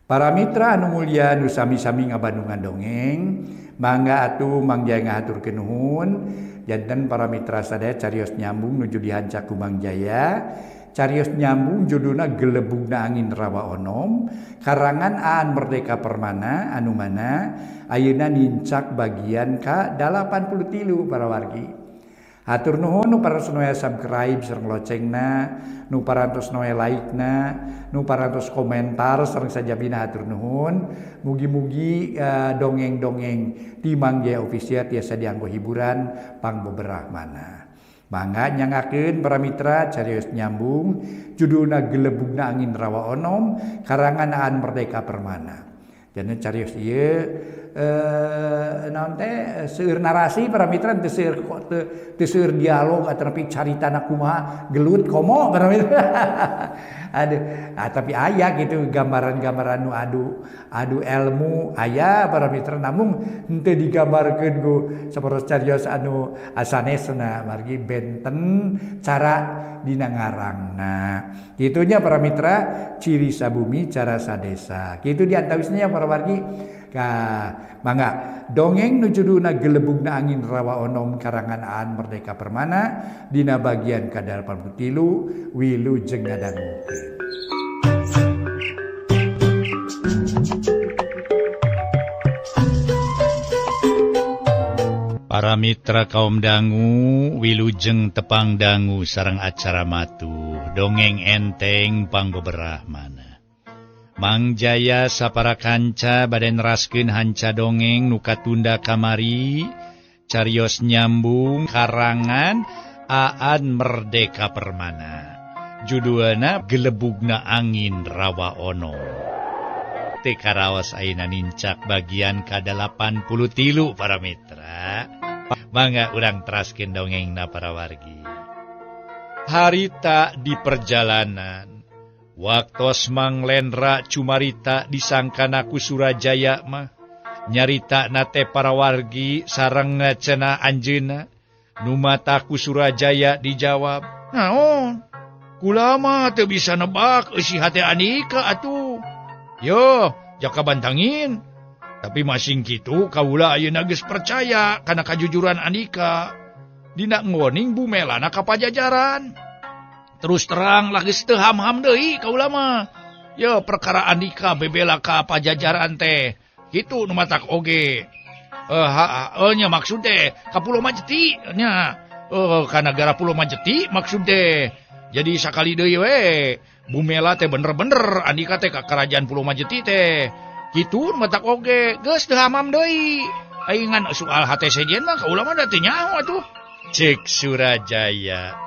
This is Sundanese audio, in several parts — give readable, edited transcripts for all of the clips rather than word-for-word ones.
Para mitra anu mulia nu sami-sami ngabandungan dongeng, mangga atuh Mang Jaya ngahaturkeun nuhun. Janten para mitra sadaya carios nyambung nuju dihancak ku Mang Jaya. Carios nyambung judulna Gelebugna Angin Rawa Onom, karangan Aan Merdeka Permana anu mana ayeuna nincak bagian ka 83 para wargi. Hatur nuhun nu parantos noe subscribe sareng locengna, nu parantos noe like-na, nu parantos komentar sareng sajabina hatur nuhun. Mugi-mugi dongeng-dongeng ti Mang Jaya Official tiasa dianggo hiburan pangbeberah mana. Mangga nyangakeun para mitra carios nyambung judulna Gelebugna Angin Rawa Onom karangan Aan Merdeka Permana. Janten carios ieu naon teh seueur narasi para mitra teu seueur teu seueur dialog ataupun caritana kumaha gelut komo para mitra. Aduh, tapi aya gitu gambaran-gambaran nu adu ilmu aya para mitra namun henteu digambarkeun ku sapertos carios anu asanesna margi benten cara dina ngarangna. Kitunya para mitra ciri sabumi cara sadesa. Kitu di antawisnya para wargi. Ka mangga dongeng nu judulna Gelebugna Angin Rawa Onom karangan Aan Merdeka Permana dina bagian ka-83 wilujeng ngadangukeun. Para mitra kaum dangu wilujeng tepang dangu sareng acara matuh dongeng enteng pangbeberah mana. Mang Jaya sapara kanca bade neraskeun hanca dongeng nu katunda kamari carios nyambung karangan Aan Merdeka Permana judulna Gelebugna Angin Rawa Onom. Teu karaos ayeuna nincak bagian ka-83 para mitra. Mangga urang teraskeun dongengna para wargi. Harita di perjalanan waktos Mang Lendra cumarita disangkana ku Surajaya mah nyarita nate para wargi sareng cenah anjeunna nu mata ku Surajaya dijawab naon kula mah teu bisa nebak eusi hate Andika atuh yo jaka bantangin tapi masing kitu kaula ayeuna geus percaya kana kajujuran Andika dina ngoning bumelana ka Pajajaran. Terus terang lagi teu ham-ham deui kaula mah. Yo perkara Andika bebela ka Pajajaran teh. Kitu nu matak oge. Nya maksud teh ka Pulau Majeti nya. Ka nagara Pulau Majeti maksud teh. Jadi sakali deui we Bumela teh bener-bener Andika teh ka kerajaan Pulau Majeti teh. Kitu nu matak oge geus teu hamam deui. Aing ngan soal hate sejen mah kaula mah da teu nyaho atuh. Cek Surajaya.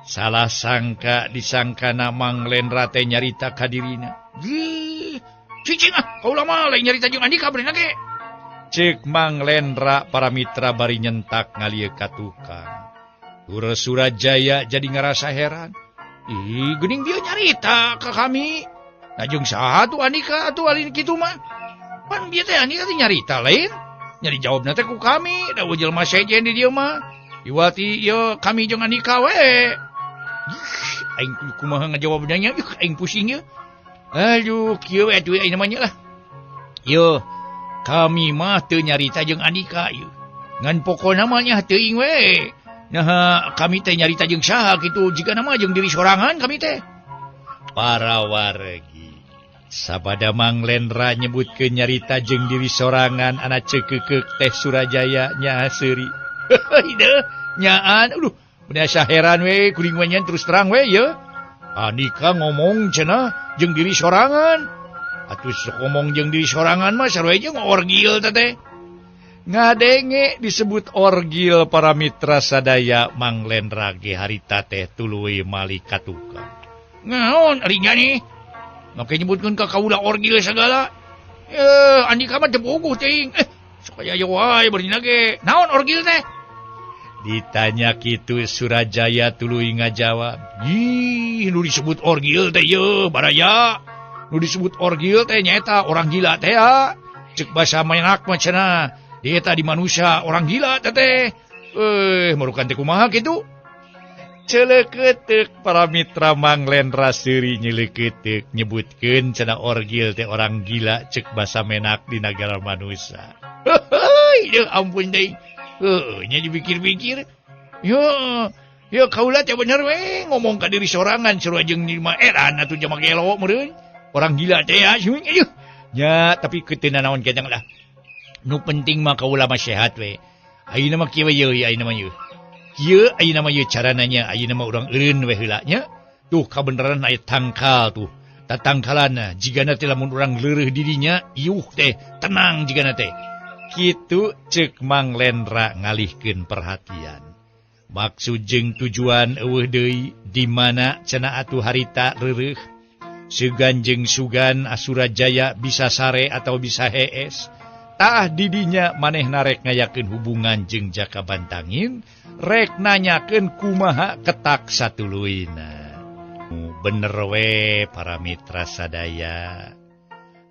Salah sangka disangkana Mang Lendra teh nyarita ka dirina. Gih, cicing ah, kaula mah lain nyarita jeung Andika beurina ge. Ceuk Mang Lendra para mitra bari nyentak ngalieu ka tukang. Tur Surajaya jadi ngarasa heran. Ih, geuning dia nyarita ka kami. Nah jeung saha tuh Andika atuh alin kitu mah. Pan bieu teh Andika teh nyarita lain. Nyari jawabna teh ku kami, da jelema sejen di dieu mah. Iwati ieu kami jeung Andika we. Aing kumaha ngajawabna nya, aing pusing ye. Aduh, kieu we atuh aing namanya lah. Yo, kami mah teu nyarita jeung Andika ieu. Ngan pokona mah nya teuing we. Nah, kami teh nyarita jeung saha kitu, jigana mah jeung diri sorangan kami teh. Para wargi sabada Mang Lendra nyebutkeun nyarita jeung diri sorangan ana ceukeukeuh teh Surajaya nya seuri. Heuh, nyaan aduh. Biasa heran we kuring mah terus terang we ye. Andika ngomong cenah jeung diri sorangan. Atuh sok ngomong jeung diri sorangan mah sarua jeung orgil teh teh. Ngadenge disebut orgil para mitra sadaya Mang Lendra ge harita teh tuluy mali ka tukang. Naon ari nya nih? Make nyebutkeun ka kaula orgil sagala. Andika mah teu puguh teuing. Sok aya wae beurina ge. Naon orgil teh? Ditanya kitu Surajaya tuluy ngajawab. Ih, nu disebut orgil teh ye baraya. Nu disebut orgil teh nyaeta orang gila teh ya. Cek basa menak mah cenah. Dia tadi manusia orang gila teh teh. Merukan teh kumaha kitu? Celeketek para mitra Mang Lendra seuri nyeleketek nyebutkeun cenah orgil teh orang gila cek basa menak di nagara manusia. Heuh, ampun deui. Heuh, nya dipikir-pikir. Yo, yo kaula teh bener we ngomong ka diri sorangan sarua jeung mah edan atuh jama gelo meureun. Orang gila teh ya, aduh. Nya tapi keuteuh naon kejang lah. Nu penting mah kaula mah sehat we. Ayeuna mah kieu we ayeuna mah yeuh. Kieu ayeuna mah yeuh carananya ayeuna mah urang eureun we heula nya. Tuh kabeneran aya tangkal tuh. Tatangkalana jigana teh lamun urang leureuh dirinya iuh teh tenang jigana teh. Kitu ceuk Mang Lendra ngalihkeun perhatian. Maksud jeung tujuan eueuh deui di mana cenah atuh harita reureuh. Sugan jeung sugan Asurajaya bisa sare atau bisa hees. Tah didinya manehna rek ngayakeun hubungan jeung Jaka Bantangin, rek nanyakeun kumaha ketak satuluyna. Bener we para mitra sadaya.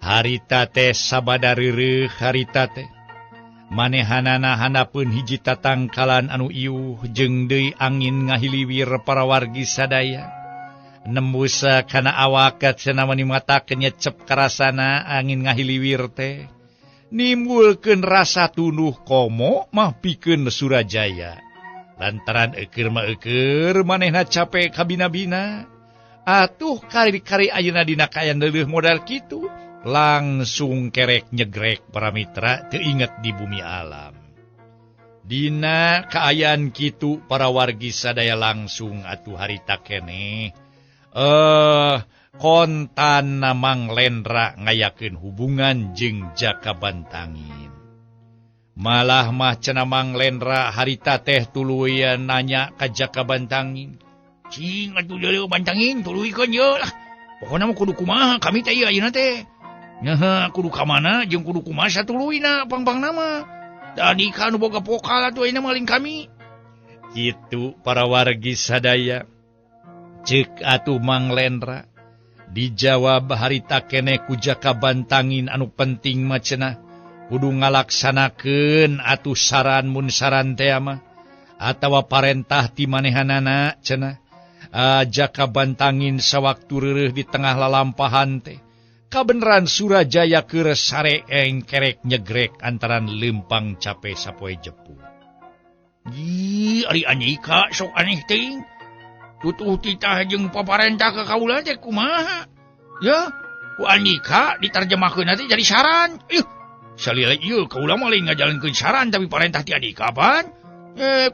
Harita teh sabada reureuh harita teh. Manehanana handapeun hiji tatangkalan anu iuh jeung deui angin ngahiliwir para wargi sadaya. Nembus kana awak cenah mani mata kenyecep karasana angin ngahiliwir teh. Nimbulkeun rasa tunduh komo mah pikeun Surajaya. Lantaran eukeur mah eukeur manehna capek kabina-bina. Atuh kari-kari ayeuna dina kaayaan leuleih modal kitu langsung kerek nyegrek para mitra teu inget di bumi alam. Dina kaayaan kitu para wargi sadaya langsung atuh harita keneh. Kontan Mang Lendra ngayakeun hubungan jeung Jaka Bantangin. Malah mah cenah Mang Lendra harita teh tuluy nanya ka Jaka Bantangin. Cing atuh deuleu Bantangin tuluykeun ye lah. Pokona mah kudu kumaha kami teh ieu ayeuna teh. Nyaha kudu ka mana jeung kudu kumaha satuluyna pang-pangna mah. Tadi kan nu boga pokal atuh ayeuna mah lain kami. Kitu para wargi sadaya. Ceuk atuh Mang Lendra. Dijawab harita keneh ku Jaka Bantangin anu penting mah cenah kudu ngalaksanakeun atuh saran mun saran teh mah atawa parentah ti manehanana cenah. Jaka Bantangin sawaktu reureuh di tengah lalampahan teh kabeneran Surajaya keur sare engkerek nyegrek antaran leumpang cape sapoe jepu. Ih, ari Andika sok aneh teuing. Tutuh titah jeung paparentah ka kaula teh kumaha? Ya, ku Andika diterjemahkeun teh jadi saran. Ih, salila ieu kaula mah lain ngajalankeun saran tapi parentah ti Andika pan.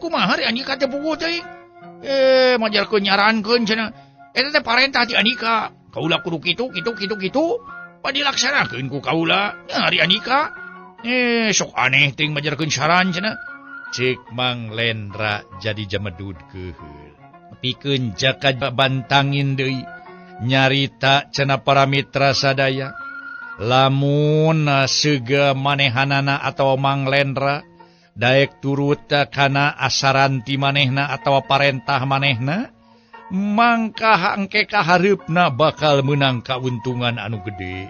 Kumaha ari Andika teh puguh teuing? Majarkeun nyarankeun cenah. Eta teh parentah ti Andika. Kaula kudu kitu kitu kitu kitu. Pa dilaksanakeun ku kaula. Ya ari Andika. Sok aneh teuing majarkeun saran cenah. Ceuk Mang Lendra jadi jamedud keuheul. Pikeun Jaka Bantangin deui nyarita cenah para mitra sadaya lamun seuga manehanana atawa Mang Lendra daek turut kana asaran ti manehna atawa parentah manehna mangka engke kahareupna bakal meunang kauntungan anu gede.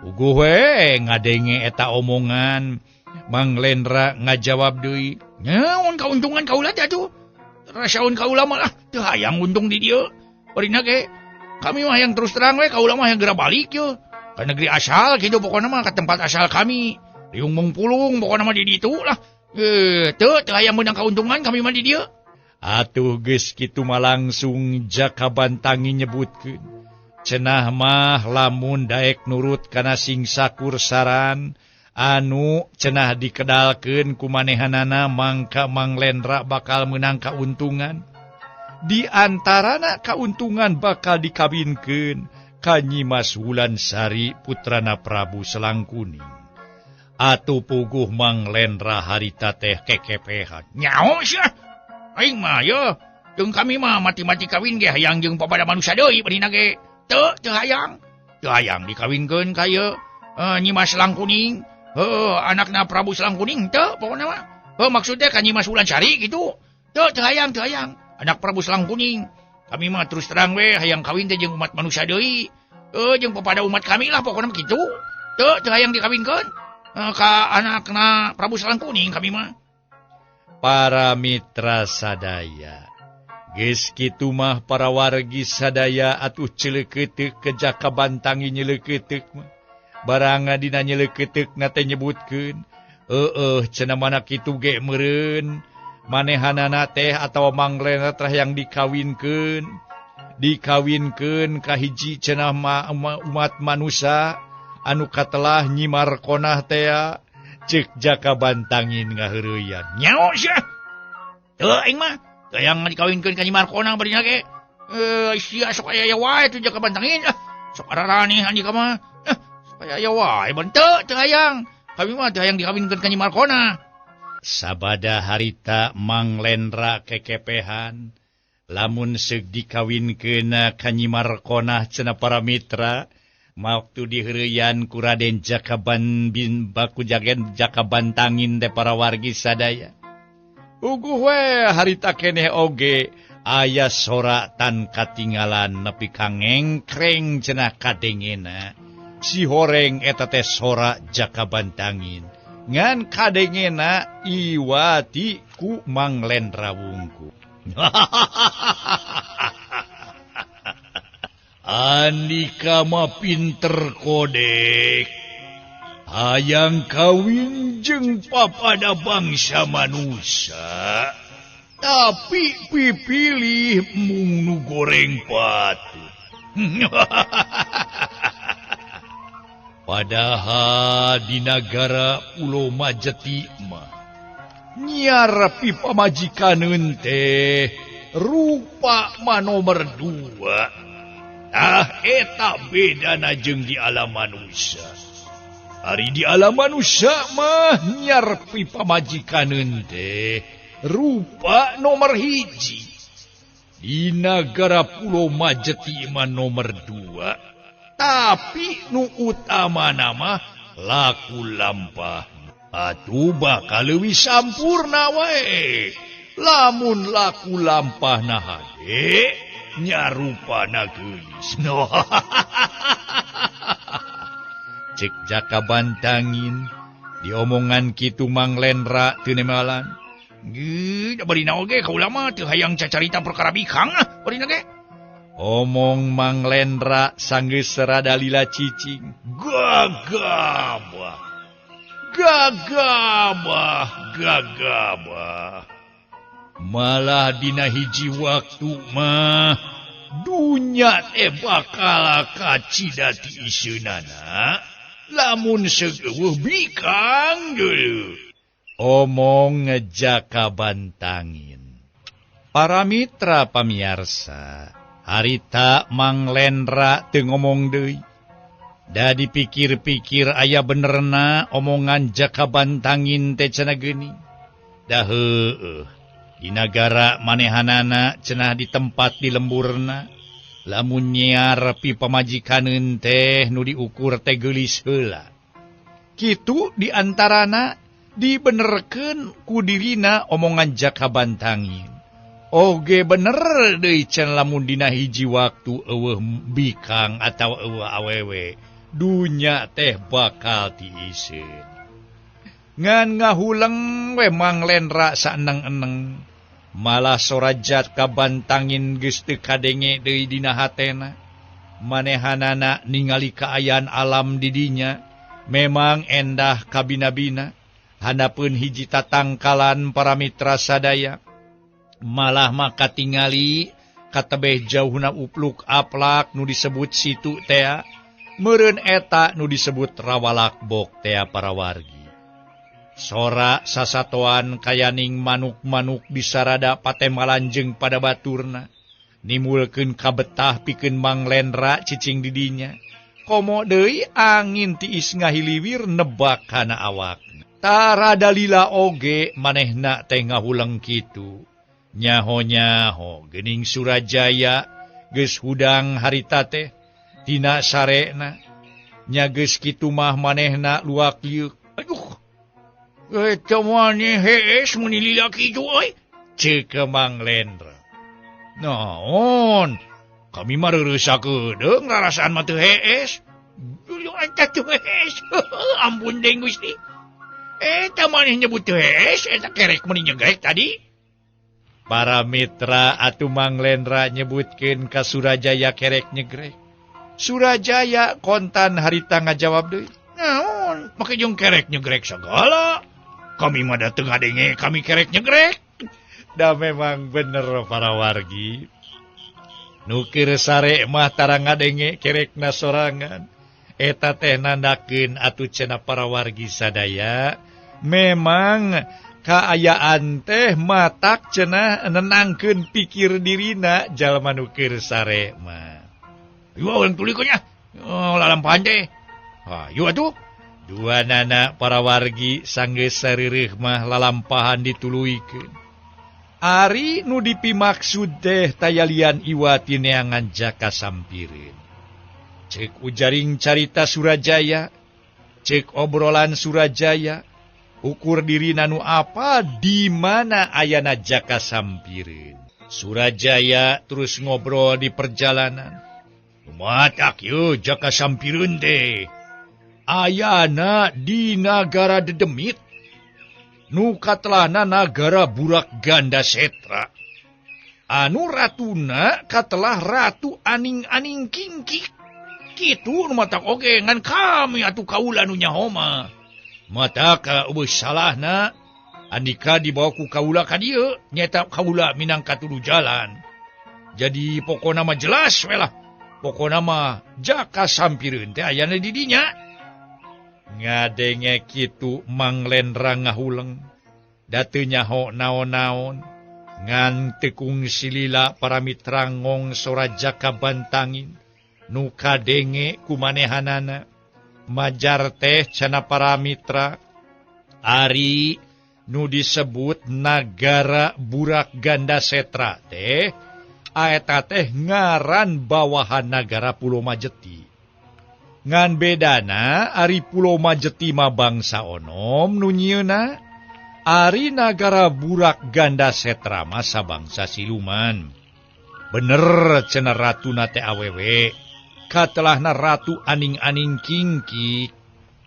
Uguh we ngadenge eta omongan Mang Lendra ngajawab deui, naon kauntungan kaula teh atuh? Rasaun kaula mah lah teu hayang untung di dieu. Barina ge kami mah yang terus terang we kaula mah yang geura balik ye ka negeri asal kitu pokona mah ka tempat asal kami. Riung mungpulung pokona mah di ditu lah. Teu hayang meunang kauntungan kami mah di dieu. Atuh geus kitu mah langsung Jaka Bantangin nyebutkeun cenah mah lamun daek nurut kana sing sakur saran anu cenah dikedalkeun ku manehanana mangka Mang Lendra bakal meunang kauntungan. Di antarana kauntungan bakal dikawinkeun ka Nyi Mas Wulansari putrana Prabu Selangkuning. Atuh puguh Mang Lendra harita teh kekepehan. Nyaho sia. Aing mah ye jeung kami mah mati-mati kawin ge hayang jeung papada manusia deui barina ge. Teu teu hayang. Teu hayang dikawinkeun ka ieu Nyi Mas Selangkuning. Heuh, anakna Prabu Selangkuning teu pokona mah. Heuh, maksudnya ka Nyi Mas Wulansari kitu. Teu teu hayang, teu hayang. Anak Prabu Selangkuning. Kami mah terus terang we hayang kawin teh jeung umat manusia deui. Jeung papada umat kami lah pokona mah kitu. Teu teu hayang dikawinkeun ka anakna Prabu Selangkuning kami mah. Para mitra sadaya, Geus kitu mah para wargi sadaya atuh ceuleukeuteuk ke Jaka Bantangi nyeleukeuteuh mah. Baranga dina nyeleukeuteuh na teh nyebutkeun, heueuh cenah mana kitu ge meureun manehanana teh atawa Manglendra teh yang dikawinkeun. Dikawinkeun ka hiji cenah umat manusia anu katelah Nyi Markonah tea cek Jaka Bantangin ngaheureuyan. Nyaho sia. Teu aing mah teu hayang dikawinkeun ka Nyi Markonah bari ge. Sia sok aya wae tu Jaka Bantangin. Sok araranih andika mah. Sok aya wae ban teu teu hayang. Kami mah teu hayang dikawinkeun ka Nyi Markonah. Sabada harita Manglendra kekepehan lamun seuk dikawinkeun ka Nyi Markonah cenah para mitra waktu diheureyan ku Raden Jaka Ban bin baku jagen Jaka Bantangin teh para wargi sadaya. Uguh we harita keneh oge aya sora tan katinggalan nepi ka ngengkreng cenah kadengena. Si horeng eta teh sora Jaka Bantangin ngan kadengena iwati ku Manglendra wungku. Andika mah pinter kodek hayang kawin jeung papada bangsa manusia tapi pipilih mung nu goreng patut. Padahal di nagara Pulau Majeti mah nyiar pi pamajikaneun teh rupa mah nomor 2. Ah eta bedana jeung di alam manusia. Ari di alam manusia mah nyiar pi pamajikaneun teh rupa nomor 1. Di nagara Pulau Majeti mah nomor 2. Tapi nu utamana mah laku lampah. Atuh bakal leuwih sampurna wae. Lamun laku lampahna hade nyarupana geulis. Cek Jaka Bantangin diomongan kitu Manglendra teu nemalan. Geuh, barina oge kaula mah teu hayang cacarita perkara bikang ah barina ge. Omong Manglendra sanggeus rada lila cicing. Gagabah. Gagabah, gagabah. Malah dina hiji waktu mah dunya teh bakal kacida ti iseunana lamun seugeuh bikang deui. Omong Jaka Bantangin. Para mitra pamiarsa, harita Manglendra teu ngomong deui. Da dipikir-pikir aya benerna omongan Jaka Bantangin teh cenah geuning. Da heueuh di nagara manehanana cenah di tempat di lemburna lamun nyiar pi pamajikaneun teh nu diukur teh geulis heula. Kitu di antarana dibenerkeun ku dirina omongan Jaka Bantangin. Oge bener deui cenah lamun dina hiji waktu eueuh bikang atawa eueuh awewe dunya teh bakal tiiseun. Ngan ngahuleng we Manglendra saeneng-eneng. Malah sora Jaka Bantangin geus teu kadenge deui dina hatena. Manehanana ningali kaayaan alam di dinya memang endah kabina-bina. Handapeun hiji tatangkalan para mitra sadaya. Malah maka tingali katebeh jauhna upluk aplak nu disebut situ tea. Meureun eta nu disebut rawalakbok tea para wargi. Sora sasatoan kayaning manuk-manuk disarada patemalan jeung pada baturna. Nimulkeun kabetah pikeun Manglendra cicing di dinya. Komo deui angin tiis ngahiliwir nebak kana awakna. Tara dalila oge manehna teh ngahuleng kitu. Nyaho-nyaho geuning Surajaya geus hudang harita teh tina sarena. Nya geus kitu mah manehna luak lieuk. Aduh. Eta maneh hees mun lila kitu euy. Ceuk Manglendra. Naon? Kami mah reureusa keudeung rarasaan mah teu hees. Dulu eta teu hees. Ampun deui Gusti. Eta maneh nyebut teu hees, eta kerek meuni nyegrek tadi. Para mitra atuh Mang Lendra nyebutkeun ka Surajaya kerek nyegrek. Surajaya kontan harita ngajawab deui. Naon make jeung kerek nyegrek segala. Kami mah da teu ngadenge kami kerek nyegrek. Da memang bener para wargi. Nu keur sare mah tara ngadenge kerekna sorangan. Eta teh nandakeun atuh cenah para wargi sadaya memang kaayaan teh matak cenah nenangkeun pikir dirina jalma nu keur sare mah. Ayo urang tuli nya. Oh, lalampahan teh. Hayu atuh. Dua nana para wargi sanggeus sareureuh mah lalampahan dituluykeun. Ari nu dipimaksud teh tayalian iwati neangan Jaka Sampireun. Cek ujaring carita Surajaya, cek obrolan Surajaya, ukur dirina nu apa di mana ayana Jaka Sampireun. Surajaya terus ngobrol di perjalanan. Matak yeuh Jaka Sampireun teh. Ayana di nagara dedemit. Nu katelahna nagara Burak Ganda Setra. Anu ratuna katelah Ratu Aning-aning Kingkik. Kitu nu matak oge ngan kami atuh kaula nu nyaho mah. Matak eueuh salahna andika dibawa ku kaula ka dieu nyaeta kaula minangka tuduh jalan. Jadi pokona mah jelas we lah. Pokona mah Jaka Sampireun teh ayana di dinya. Ngadenge kitu Mang Lendra ngahuleng. Da teu nyaho naon-naon. Ngan tekung silila para mitra ngong sora Jaka Bantangin. Nu kadenge kumanehanana. Majar teh cenah para mitra ari nu disebut nagara Burak Ganda Setra teh aeta teh ngaran bawahan nagara Pulau Majeti. Ngan bedana ari Pulau Majeti mah bangsa onom nu nyieuna, ari nagara Burak Ganda Setra mah sabangsa siluman. Bener cenah ratuna teh awewe. Katelahna Ratu Aning-aning Kingkik.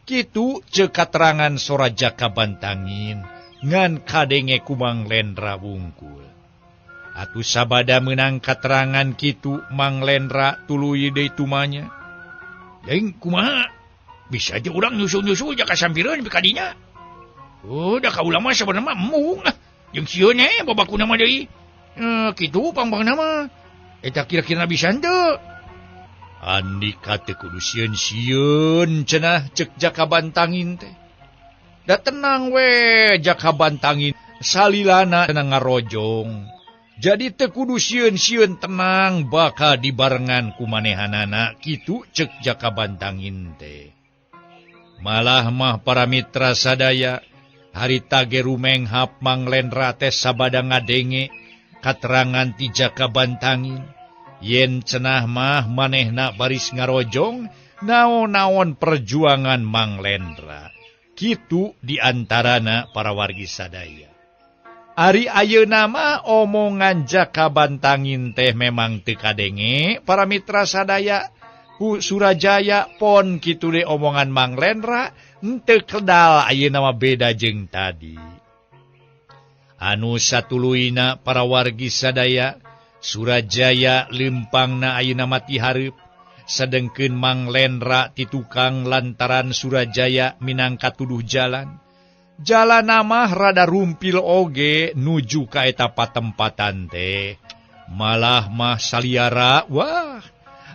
Kitu ceuk katerangan sora Jaka Bantangin ngan kadenge ku Mang Lendra wungkul. Atuh sabada meunang katerangan kitu Mang Lendra tuluy deui tumanya. Deung kumaha? Bisa aja urang nyusul-nyusul Jaka Sampireun ka dinya. Oh, da kaula mah sabenerna mah embung lah. Jeung sieun we babakuna mah deui. Kitu pang-pangna mah. Eta kira-kira bisa henteu? Andika teu kudu sieun-sieun cenah ceuk Jaka Bantangin teh. Da tenang we Jaka Bantangin salilana cenah ngarojong. Jadi teu kudu sieun-sieun tenang bakal dibarengan ku manehanana kitu ceuk Jaka Bantangin teh. Malah mah para mitra sadaya harita ge rumenghap Mang Lendra teh sabada ngadenge katerangan ti Jaka Bantangin. Yen cenah mah manehna baris ngarojong naon-naon perjuangan Mang Lendra. Kitu diantarana para wargi sadaya. Ari ayeuna mah omongan Jaka Bantangin teh memang teu kadenge para mitra sadaya ku Surajaya pon kitu deui omongan Mang Lendra henteu kedal ayeuna mah beda jeung tadi. Anu satuluyna para wargi sadaya Surajaya lempangna ayeuna mah ti hareup sedengkeun Mang Lendra ti tukang lantaran Surajaya minangka tuduh jalan. Jalan mah rada rumpil oge nuju ka eta patempatan teh. Malah mah saliara wah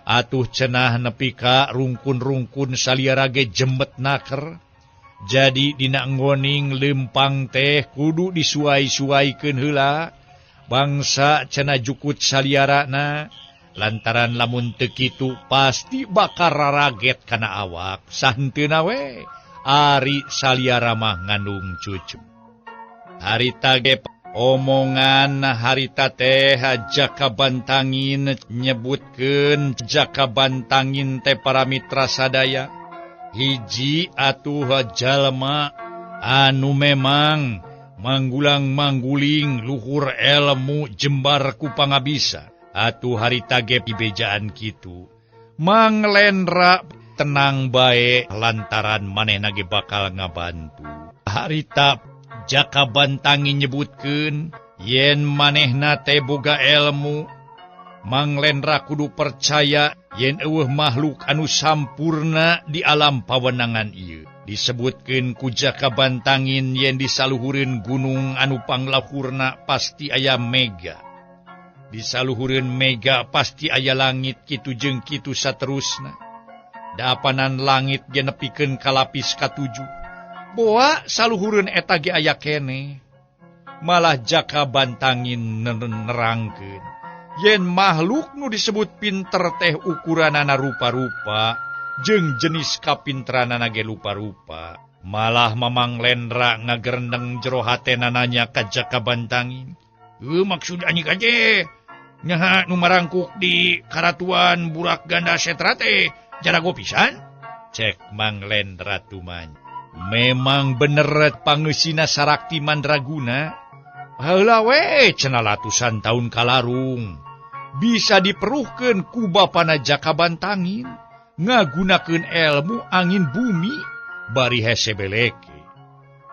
atuh cenah nepi ka rungkun-rungkun saliara ge jembet naker. Jadi dina nggoning lempang teh kudu disuai-suaikeun heula. Bangsa cenah jukut saliarana lantaran lamun teu kitu pasti bakal raraget kana awak sahenteuna we ari saliara mah ngandung cucu. Harita ge omongan harita teh Jaka Bantangin nyebutkeun Jaka Bantangin teh para mitra sadaya hiji atuh jalma anu memang manggulang-mangguling luhur elmu jembar ku pangabisa. Atuh harita ge pibejaan kitu. Mang Lendra tenang bae lantaran manehna ge bakal ngabantu. Harita Jaka Bantangin nyebutkeun Yen manehna teh boga elmu, Mang Lendra kudu percaya yen eueuh makhluk anu sampurna di alam pawenangan ieu. Disebutkeun ku Jaka Bantangin yen disaluhureun gunung anu panglahurna pasti aya mega. Disaluhureun mega pasti aya langit kitu jeung kitu saterusna. Daapanan langit ge nepikeun ka lapis katujuh. Boa saluhureun eta ge aya keneh. Malah Jaka Bantangin nerangkeun yen makhluk nu disebut pinter teh ukuranana rupa-rupa jeung jenis kapinteranana ge rupa-rupa. Malah Mamang Lendra ngagerendeng jero hatena nanya ka Jaka Bantangin. Maksud anjing aja nyaha nu marangkuk di Karatuan Burak Ganda Setra teh jarago pisan? Cek Mang Lendra tuman. Memang bener pangeusina Sarakti Mandraguna. Heula we cenah ratusan tahun kalarung. Bisa diperuhkeun ku bapana Jaka Bantangin ngagunakeun elmu angin bumi bari hese beleke.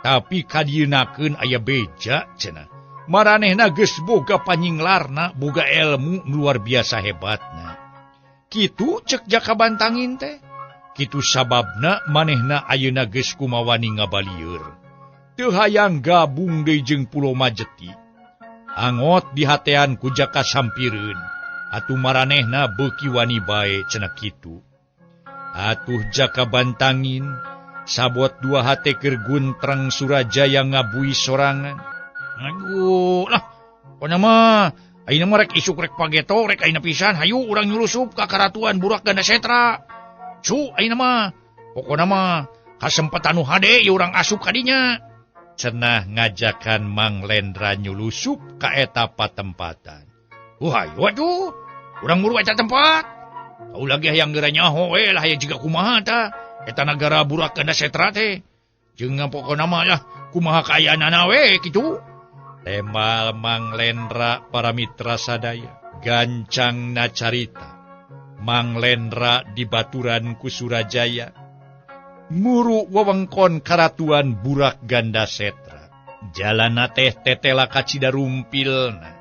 Tapi kadieunakeun aya beja cenah. Maranehna geus boga panyinglarna, boga elmu luar biasa hebatna. Kitu cek Jaka Bantangin teh. Kitu sababna manehna ayeuna geus kumawani ngabalieur. Teu hayang gabung deui jeung Pulo Majeti. Angot dihatean ku Jaka sampireun. Atuh maranehna beuki wani bae cenah kitu. Atuh Jaka Bantangin sabot dua hate keur guntreng Surajaya ngabui sorangan. Aduh lah, pokona mah ayeuna mah rek isuk rek pageto rek ayeuna pisan hayu urang nyulusup ka Karatuan Burak Ganda Setra. Su ayeuna mah pokona mah kasempatan nu hade ieu urang asup ka dinya. Cenah ngajakan Mang Lendra nyulusup ka eta patempatan. Wah, hayu atuh. Urang muru eta tempat. Kau lagi hayang geura nyaho we lah hayang jiga kumaha tah. Eta nagara Burak Ganda Setra teh. Jeung pokona mah lah kumaha kaayaanana we kitu. Temal Mang Lendra para mitra sadaya gancang nacarita. Mang Lendra dibaturan ku Surajaya muru wewengkon Karatuan Burak Ganda Setra. Jalana teh tetela ka Cidarumpilna.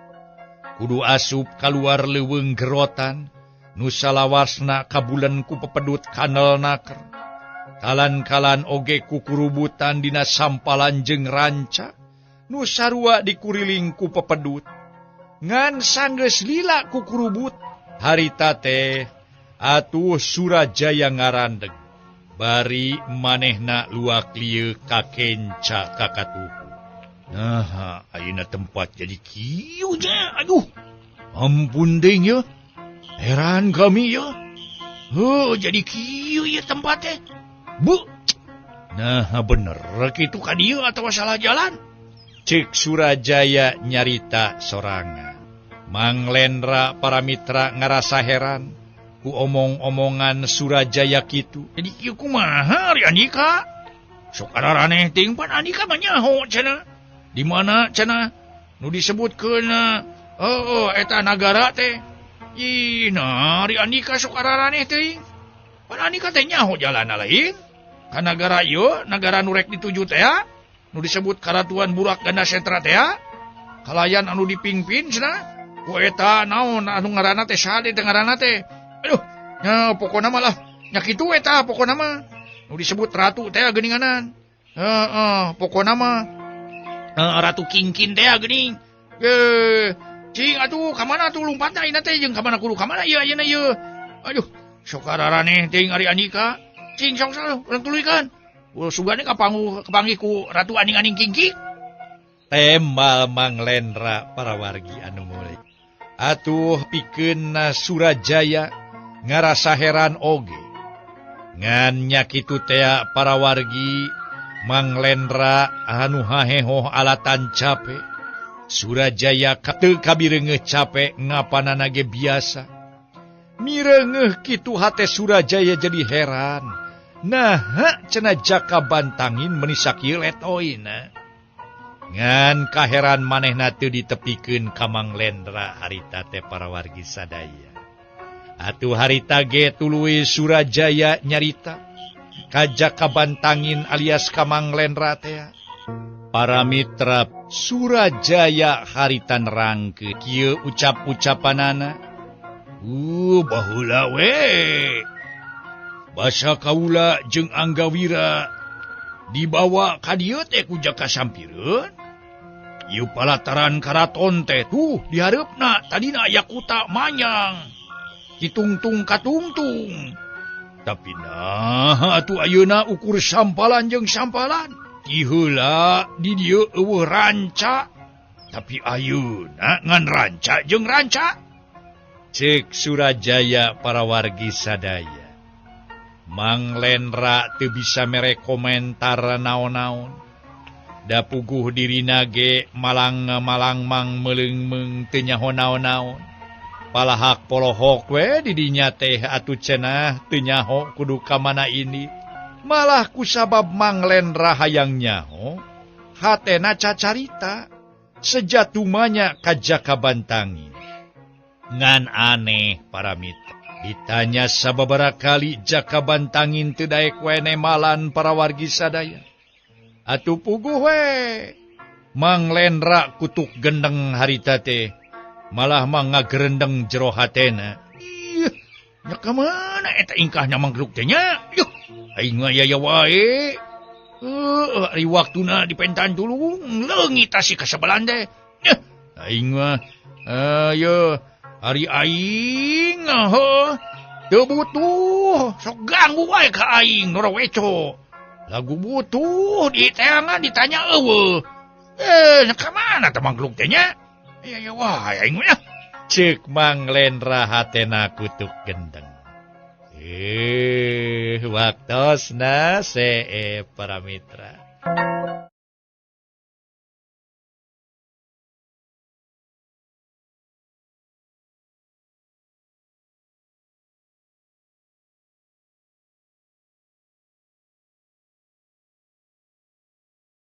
Kudu asup kaluar leuweung gerotan nu salawasna kabulen ku pepedut kanel naker. Kalan-kalan oge kukurubutan dina sampalan jeung ranca nu sarua dikuriling ku pepedut. Ngan sanggeus lila kukurubut harita teh atuh Surajaya ngarandeg. Bari manehna luak lieu kakenca kakatuhu. Nah, ayeuna tempat jadi kieu nya. Aduh. Ampun deui nya. Heran kami ya. Heuh, jadi kieu ieu tempat teh. Bu. Nah, bener kitu ka dieu atawa salah jalan? Cek Surajaya nyarita sorangan. Mang Lendra para mitra ngarasa heran ku omong-omongan Surajaya kitu. Jadi kieu kumaha ari Andika? Sok araraneh teuing pan Andika mah nyaho cenah. Di mana cenah nu disebutkeun heuh eta nagara teh. Ih, nah ari Andika sok araraneh teuing. Pan Andika teh nyaho jalanna lain. Ka nagara ieu, nagara nu rek dituju teh ya. Nu disebut Karatuan Burak Ganda Setra teh ya. Kalayan anu dipingpin cenah. Ku eta naon anu ngaranna teh saha teh ngaranna teh. Aduh, nya pokona mah lah nya kitu eta pokona mah. Nu disebut ratu teh geuninganan. Heeh, pokona mah Ratu Kingkin teh geuning. Cing atuh ka mana atuh lumpatna ayeuna teh jeung ka mana kudu ka mana ieu ayeuna ieu. Aduh, sok araraneh teuing ari Andika. Cing sok sok urang tuluykeun. Sugane kapanggih ku Ratu Aning-aning Kingkin. Tembal Mang Lendra para wargi anu mulia. Atuh pikeun Surajaya ngarasa heran oge. Ngan nya kitu tea para wargi Mang Lendra anu hahehoh alatan cape. Surajaya teu kabireungeuh cape ngapanana ge biasa. Mireungeuh kitu hate Surajaya jadi heran. Nah, cenah Jaka Bantangin meni sakieu letoyna. Ngan kaheran manehna teu ditepikeun ka Mang Lendra harita teh para wargi sadaya. Atuh harita ge tuluy Surajaya nyarita ka Jaka Bantangin alias ka Mang Lendra teh. Para mitra Surajaya harita nerangkeun kieu ucap-ucapanana. Baheula we. Basa kaula jeung Anggawira dibawa ka dieu teh ku Jaka Sampireun. Ieu palataran karaton teh tuh dihareupna tadina aya kuta Manyang. Ditungtung katungtung. Tapi nah atuh ayeuna ukur sampalan jeung sampalan. Ti heula di dieu eueuh ranca. Tapi ayeuna ngan ranca jeung ranca. Cek Surajaya para wargi sadaya. Mang Lendra teu bisa mere komentar naon-naon. Da puguh dirina ge malang-malang mang meleungmeung teu nyaho naon-naon. Palahak polohok we didinya teh atuh cenah teu nyaho kudu ka mana ini. Malah kusabab Mang Lendra hayang nyaho, hatena cacarita sejatumanya ka Jaka Bantangin. Ngan aneh para mitra. Ditanya sababaraha kali Jaka Bantangin teu daek we nemalan para wargi sadaya. Atuh puguh we. Mang Lendra kutuk gendeng harita teh. Malah mah ngagerendeng jero hatena. Ih, nya ka mana eta ingkahna mangkluk teh nya? Yuh, aing mah aya wae. Heuh, ari waktuna dipentan tulung leungit tasih kasabalan teh. Nyah, aing mah ayo ari aing heuh teu butuh sok ganggu wae ka aing noro weco. Lagu butuh diteangan ditanya eueuh. Nya ka mana teh mangkluk teh nya? Aya wae aing mah. Ceuk Mang Lendra hatena kutuk gendeng. Waktosna see para mitra.